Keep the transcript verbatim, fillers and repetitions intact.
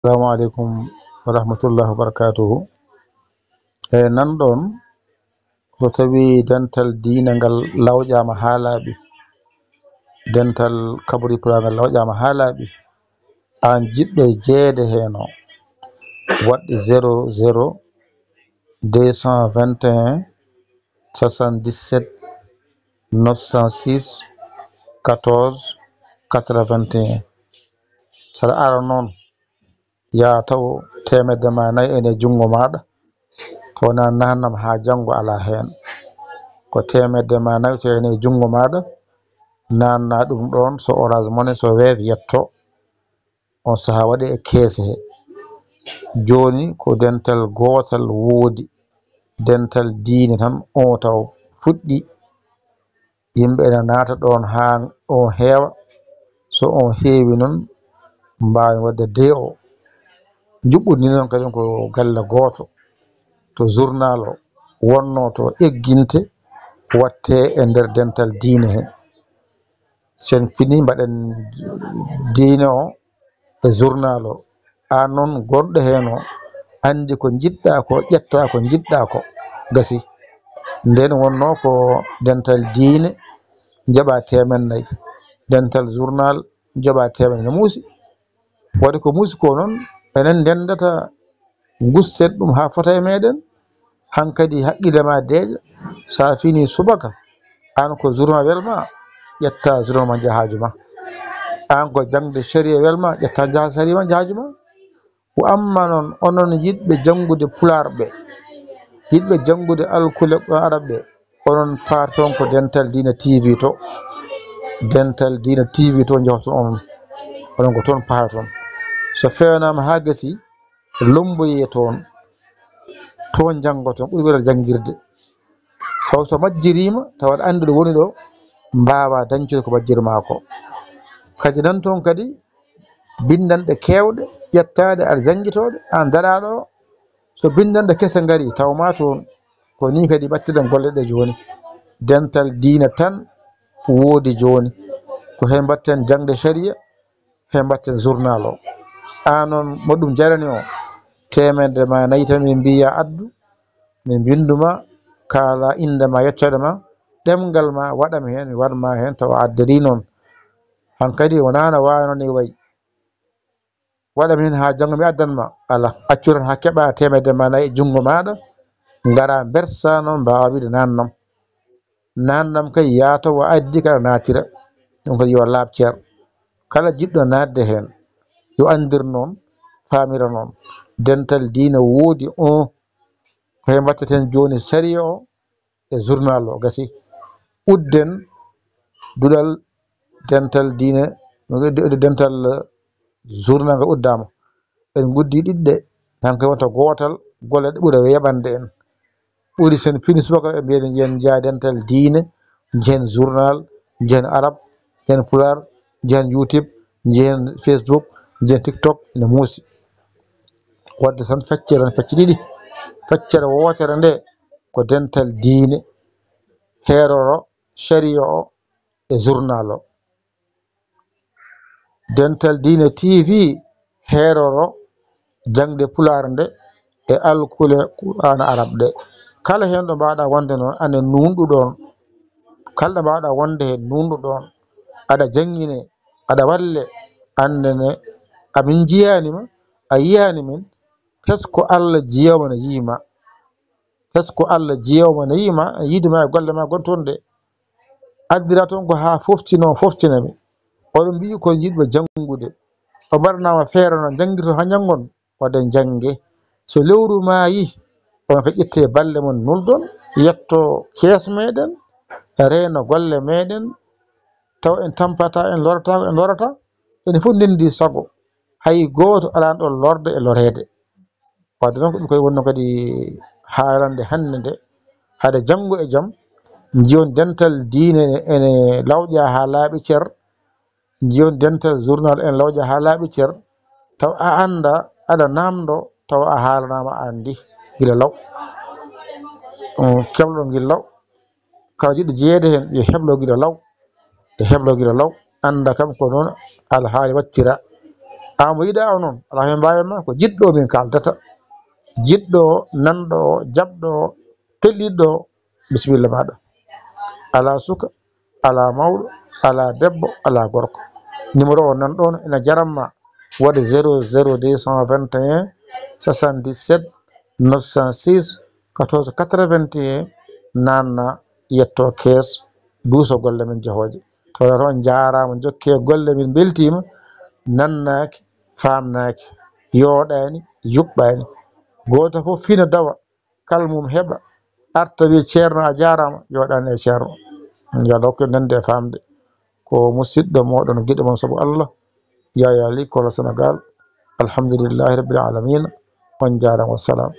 Assalamu aleykum wa rahmatullahi wa barakatuhu. E nan ɗon, so tawi dental diina ngal lawƴaama haa laaɓi, dental kabri pulaar ngal lawƴaama haa laaɓi, aan jiɗɗo jeyeede heen o, waɗ zéro zéro deux cent vingt et un soixante-dix-sept neuf cent six quatorze quatre-vingt-un. Saɗa ara noon, yaa taw teemedde ma nayi ene junngo maaɗa, taw na naatnam haa janngo alaa heen. Ko teemedde ma nayi to ene junngo maaɗa, naatna ɗum ɗoon, so Orange Money, so Wave yetto, on sahaa waɗe e keese he. Jooni ko dental gootal woodi, dental diine tan o taw fuɗɗi. Yimɓe ene naata ɗoon haa o heewa. So o heewi noon, mbaawen waɗde D O. Njuɓɓudi noon kadi ko galle gooto. To journal o wonnoo to egginte waɗte e nder dental diine he. Sen fini mbaɗen diine o e journal o. Aan noon gonɗo heen o, anndi ko njiɗɗa ko, ƴetta ko njiɗɗa ko, gasi. Nden wonnoo ko dental diine, njaɓa teemen nayi. Dental journal, njaɓa teemen nayi. No muusi. Waɗi ko muusi ko noon, enen ndenndata, ngusten ɗum haa fota e meɗen. Hankadi haqqille ma deeƴa. So a fini subaka, aan ko journal welma, ƴetta journal ma, njaha haaju ma. Aan ko jaŋde sariya welma, ƴetta njaha sariya ma, njaha haaju ma. Wa amma noon, onon yiɗɓe janngude pulaar ɓe, yiɗɓe janngude alkule arab ɓe, onon paatoton ko Dental Diina T V to. Dental Diina T V to njahoton onon. Onon ko toon paatoton. So feewnaama haa gasi, lomboyee toon. Toon njanngoton, ɓuri welde janngirde. Saw so majjiriima, tawa aɗa anndi ɗo woni ɗo, mbaawa dañcude ko majjirmaa ko. Kadi nan toon kadi, binndanɗe keewɗe, ƴettaaɗe, aɗa janngitooɗe, aan daraaɗo o. So binndanɗe kese ngarii, taw ma toon. Ko nii kadi mbaɗtirɗen golle ɗe jooni. Dental diina tan woodi jooni. Ko heen mbaɗten jaŋde sariya, heen mbaɗten journal o. Aan noon, mo ɗum jarani o, teemedde ma nayi tan min mbiya addu, min mbinndu ma, kaala innde ma, yettoode ma, ɗemngal ma, waɗa mi heen, mi waɗ ma heen, tawa a addirii noon. Hankadi wonaa no waawno ni wayi. Waɗa mi heen haa janngo mi addan ma. Alaa, accu tan haa keɓa teemedde ma nayi e junngo maaɗa, ngara mbersa noon, mbaawa wiide naatnam. Naatnam kay, yaa taw a addi kala naatira. Ɗum kadi yo laaɓ cer. Kala jiɗɗo naatde heen, yo anndir noon, faamira noon. Dental diina woodi on, ko he mbaɗteten jooni sariya o, e journal o gasi. Udden duɗal dental diine, dental journal ngal uddaama. En nguddi ɗiɗɗe, tan kay wonta gootal, golle ɗe ɓura weeɓande en. Ɓuri sen fini subaka ɓe mbiyen njiyen njiya dental diine, njiyen journal, njiyen arab, njiyen pulaar, njiyen YouTube, njiyen Facebook, njiyen TikTok, ene muusi. Wadde tan feccere tan fecce ɗiɗi. Feccere wootere nde ko dental diine, heeroro, sariya o e journal o. Dental diine T V heeroro jaŋde pulaar nde e alkule Qur'aana arab ɗe. Kala heen ɗo mbaawɗa wonde noon, ane nuunɗu ɗoon. Kala ɗo mbaawɗa wonde heen, nuunɗu ɗoon. Aɗa janngine, aɗa walle, annene, amin njiyaani ma, a yiyaani min, tesko Allah jiyoowo ma no yii ma. Tesko Allah jiyoowo ma no yii ma, yiide ma e golle ma gon toon ɗe. Addira toon ko haa foftinoo, foftina mi. Oɗon mbiyi ko yiɗɓe janngude. O mbaɗanaama feere no njanngirton haa njanngon, waɗen njannge. So lewru maayi, on kadi ƴettee balle mon nulɗon, yetto kees meɗen, reeno golle meɗen, taw en tampata, en lorata, en lorata. Enen fof ndenndi sago. Hay gooto alaani ɗo lorde e loreede. Wadde noon, ko ɗum koye wonno kadi haalande hannde nde, hade janngo e jam, njiyon dental diine ene lawƴa haa laaɓi cer, njiyon dental journal ene lawƴa haa laaɓi cer, taw a annda, aɗa naamndo, taw a haalanaama a anndi gila law. Ɗum keblɗo ngil law. Kala jiɗɗo jeyeede heen, yo heblo gila law, yo heblo gila law, annda kam ko noon alhaali waɗtira. Amo yiɗa o noon, alaa heen mbaawen ma ko jiɗɗo min kaaldata. Jiɗɗo o, nanɗo o, jaɓɗo o, pelliɗɗo o, bisimilla maaɗa. Alaa suka, alaa mawɗo, alaa debbo, alaa gorko. Numéro o nan ɗoon, ina jaram ma. Waɗe zéro zéro deux cent vingt et un soixante-dix-sept neuf cent six quatorze quatre-vingt-un, naanna, yetto kees, duuso golle men jehooje. Tawa toon njaaraama, jokke golle, min mbeltiima, nannaaki, faamnaaki, yooɗaani, yuɓɓaani. Gooto fof fina dawa, kala mum heɓa, arta wiya, "Ceerno, a jaaraama, yooɗaani e Ceerno." Yo Allah hokku en nande e faamde. Ko musiɗɗo mooɗon, giɗo mon sabu Allah, Yaya Ly, Kolo Senegaal. Alhamdulillahi Rabbil Aalamiina. On njaaraama, wassalam.